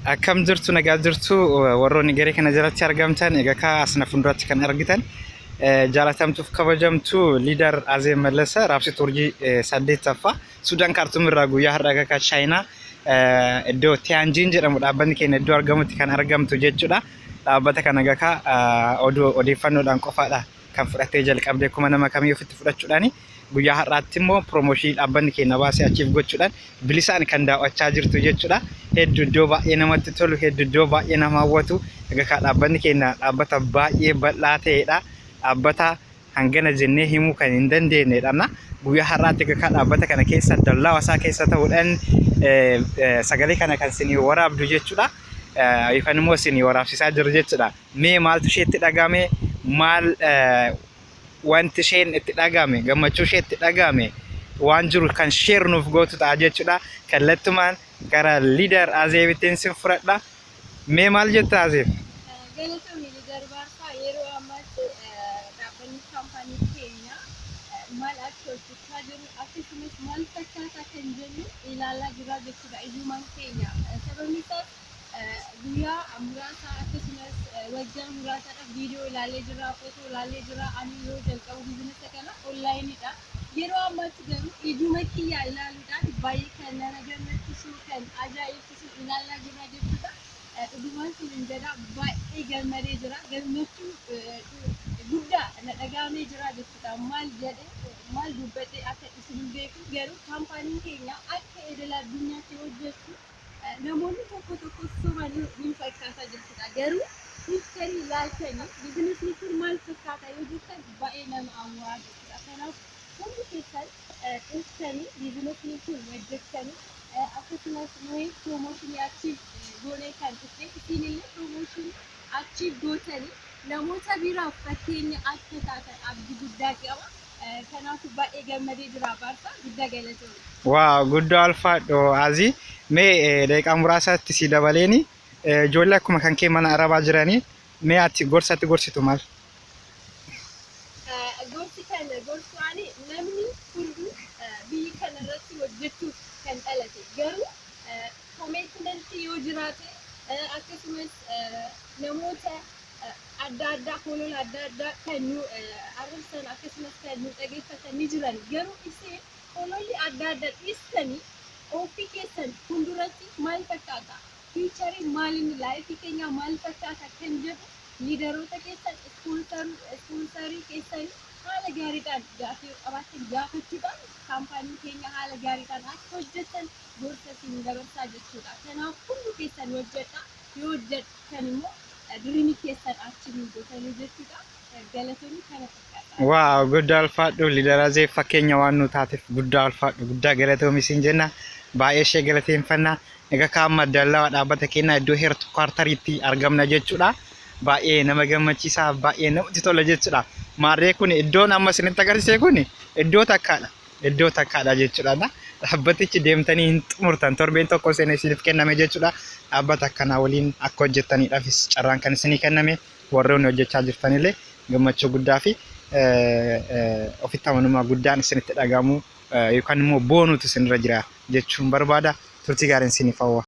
Akkam jirtu, nagaa jirtu? Warroonni garee kana jalatti argamtan, egaa kaa asna fuulduratti kan argitan jaalatamtuuf kabajamtu leader Azeeb Mallasa, raabsituu urjii 8ffaa Sudaan Kaartuum irraa guyyaa har'a egaa kaa Chaayinaa iddoo Tiyaanjiin jedhamu dhaabbanni keenya iddoo argamutti kan argamtu jechuudha. Dhaabbata kana egaa kaa oduu odeeffannoodhaan qofaadha kan fudhattee jalqabde, akkuma nama kamii ofitti fudhachuudhaani. Guyyaa har'aatti immoo promotion dhaabbanni keenya baasee achiif gochuudhaan bilisaan kan daawwachaa jirtu jechuudha. Hedduu iddoo baay'ee namatti tolu, hedduu iddoo baay'ee nama hawwatu. Egaa kaa dhaabbanni keenya dhaabbata baay'ee bal'aa ta'edha. Dhaabbata hangana jennee himuu kan hin dandeenyedha. Guyyaa har'aatti egaa kaa dhaabbata kana keessa dallaa isaa keessa ta'uudhaan sagalee kana kan isinii waraabdu jechuudha. Yookaan immoo isinii waraabsisaa jiru jechuudha. Mee maaltu isheetti dhagahame? Maal wanti isheen itti dhagahame, gammachuu ishee itti dhagahame waan jiru kan share nuuf gootu ta'a jechuudha. Kallattumaan gara leader Azeebittiin sin fudhadha. Mee maal jetta, Azeeb? Galatoomi, Leader Baarsaa. Yeroo ammaatti dhaabbanni kaampaanii keenya maal akka hojjechaa jiru akkasumas maal fakkaataa kan jennu ilaalaa jira jechuudha ijumaan keenya. Sababni isaas guyyaa muraasa akkasumas waggaa muraasaadhaaf viidiyoo ilaalee jira, footoo ilaalee jira. Ani yeroo jalqabu business kana onlineiidha. Yeroo ammaatti garuu ijuma kiyyaa ilaaluudhaan baay'ee kan nama gammachiisu, kan ajaa'ibsiisu ilaalaa jira jechuudha. Dhugumaan siin jedha, baay'ee gammadee jira. Gammachuu guddaa na dhagahamee jira jechuudha. Maal jedhee maal dubbadhee akka isin hin beeku, garuu kaampaaniin keenya akka idil addunyaatti hojjetu namoonni tokko tokko sobanii ni fakkaata jechuudha. Garuu dhuftanii ilaaltanii businessni kun maal fakkaata yoo jettan baay'ee nama hawwaa jechuudha. Kanaaf hundi keessan dhuftanii businessni kun hojjettanii, akkasumas nuyi promotion achiif goonee kan dhufne, isinillee promotion achiif gootanii namoota biraaf fakkeenya akka taatan abdii guddaa qaba. Kanaafuu baay'ee gammadee jira, Baarsaa, guddaa galatoomne. Wow, guddaa ulfaadhu, Azii. Mee daqiiqaa muraasaatti si dabaleeni, ijoollee akkuma kan kee mana arabaa jiranii, mee ati gorsatti gorsitu maal? Gorsi kana gorsu ani, namni hunduu biyyi kana irratti hojjechuuf kan dhalate, garuu commitment yoo jiraate, akkasumas namoota adda addaa, holola adda addaa kan nu arrabsan akkasumas kan nu dhageeffatan ni jiran, garuu isin hololli adda addaa dhiistanii ofii keessan fuulduratti maal fakkaata, future maaliin, life keenya maal fakkaata kan jedhu leaderoota keessan, sponsor keessan haala gaariidhaan gaaffii qabaatan gaafachuudhaan kaampaanii keenya haala gaariidhaan akka hojjetan gorsa isin dabarsaa jechuudha. Kanaaf hundi keessan hojjedha. Yoo hojjettan immoo dream keessan achieve gootanii jechuudha. Galatoonni, kana fakkaata. Wow, guddaa ulfaadhu, leader Azeeb. Fakkeenya waan nu taateef guddaa ulfaadhu, guddaa galatoomi siin jenna. Baay'ee ishee galateeffanna. Egaa kaamma dallaa dhaabbata keenyaa iddoo headquarteriitti argamna jechuudha. Baay'ee nama gammachiisaa, baay'ee namatti tola jechuudha. Maarree kun iddoon amma isinitti agarsiise kun iddoo takkaadha. Iddoo takkaadha jechuudha. Dhaabbatichi deemtanii hin xumurtan, torbeen tokko seenee isiniif kenname jechuudha. Dhaabbata akkanaa waliin akka hojjettaniidhaafis carraan kan isinii kenname, warroonni hojjechaa jirtanillee gammachuu guddaa fi ofitti amanummaa guddaan isinitti dhagahamu yookaan immoo boonuutu isinirra jira jechuun barbaada. Turtii gaariin isiniif hawwa.